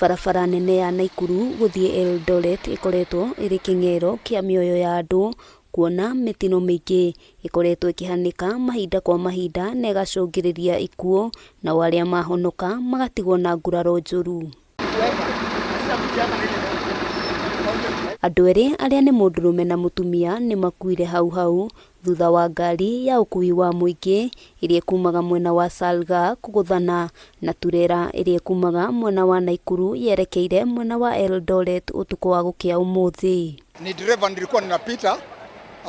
Barabara nene ya Naikuru gũthiĩ Eldoret ĩkoretwo ĩrĩ kĩng'ero kĩa mĩoyo ya andũ kuona mĩtino mĩingĩ ĩkoretwo ĩkĩhanĩka mahinda kwa mahinda na ĩgacũngĩrĩria ikuũ nao arĩa mahonoka magatigwo na nguraro njũru. Andũ erĩ arĩa nĩ mũndũrũme na mũtumia nĩ makuire hau hau thutha wa ngari ya ũkuui wa mũingĩ ĩrĩa ĩkumaga mwena wa Salgaa kũgũthana na turera ĩrĩa ĩkumaga mwena wa Naikuru yerekeire mwena wa Eldoret ũtukũ wa gũkĩa ũmũthĩ. Ni dereva nilikuwa ninapita,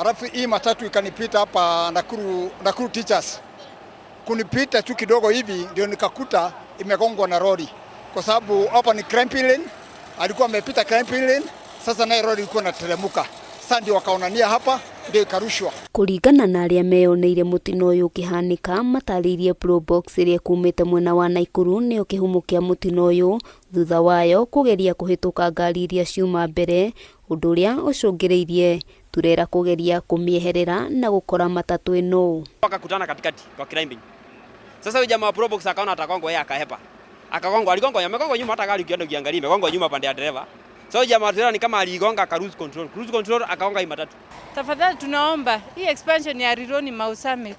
alafu hii matatu ikanipita hapa Nakuru, Nakuru Teachers. Kunipita tu kidogo hivi ndio nikakuta imegongwa na lori, kwa sababu hapa ni climbing lane, alikuwa amepita climbing lane, sasa naye lori ilikuwa inateremka. Sasa ndio wakaonania hapa, ndio ikarushwa. Kũringana na arĩa meyoneire mũtino ũyũ ũkĩhanĩka matarĩirie Probox ĩrĩa ĩkumĩte mwena wa Naikuru nĩyo kĩhumo kĩa mũtino ũyũ thutha wayo kũgeria kũhĩtũka ngari iria ciuma mbere ũndũ ũrĩa ũcũngĩrĩirie turera kũgeria kũmĩeherera na gũkora matatũ ĩno. Wakakutana katikati kwa climbing. Sasa huyu jamaa wa Probox akaona atagongwa, yeye akahepa. Akagongwa, aligongwa, amegongwa nyuma, hata gari ukienda ukiangalia imegongwa nyuma pande ya dereva. So huyu jamaa wa trailer ni kama aligonga aka lose control. Lose control akagonga hii matatu. Tafadhali tunaomba hii expansion ya Rironi Mau Summit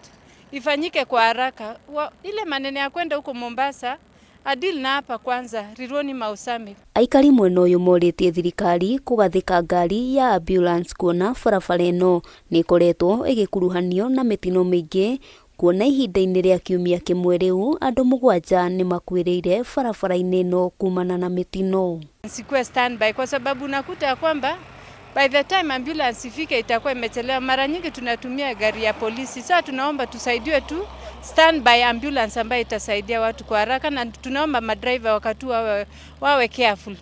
ifanyike kwa haraka. Ile maneno ya kwenda huko Mombasa adeal na hapa kwanza Rironi Mau Summit. Aikari mwena ũyũ morĩtie thirikari kũgathĩka ngari ya ambulance kuona barabara ĩno nĩ ĩkoretwo ĩgĩkuruhanio na mĩtino mĩingĩ kuona ihinda-inĩ rĩa kiumia kĩmwe rĩu andũ mũgwanja nĩ makuĩrĩire barabara-inĩ ĩno kumana na mĩtino. Sikuwe standby kwa sababu unakuta ya kwamba by the time ambulance ifike itakuwa imechelewa. Mara nyingi tunatumia gari ya polisi. Sasa tunaomba tusaidiwe tu standby ambulance ambayo itasaidia watu kwa haraka, na tunaomba madriver wakati wawe careful.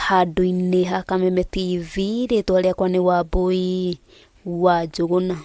Handũ-inĩ ha Kameme TV rĩtwa rĩakwa nĩ Wambui wa Njũgũna.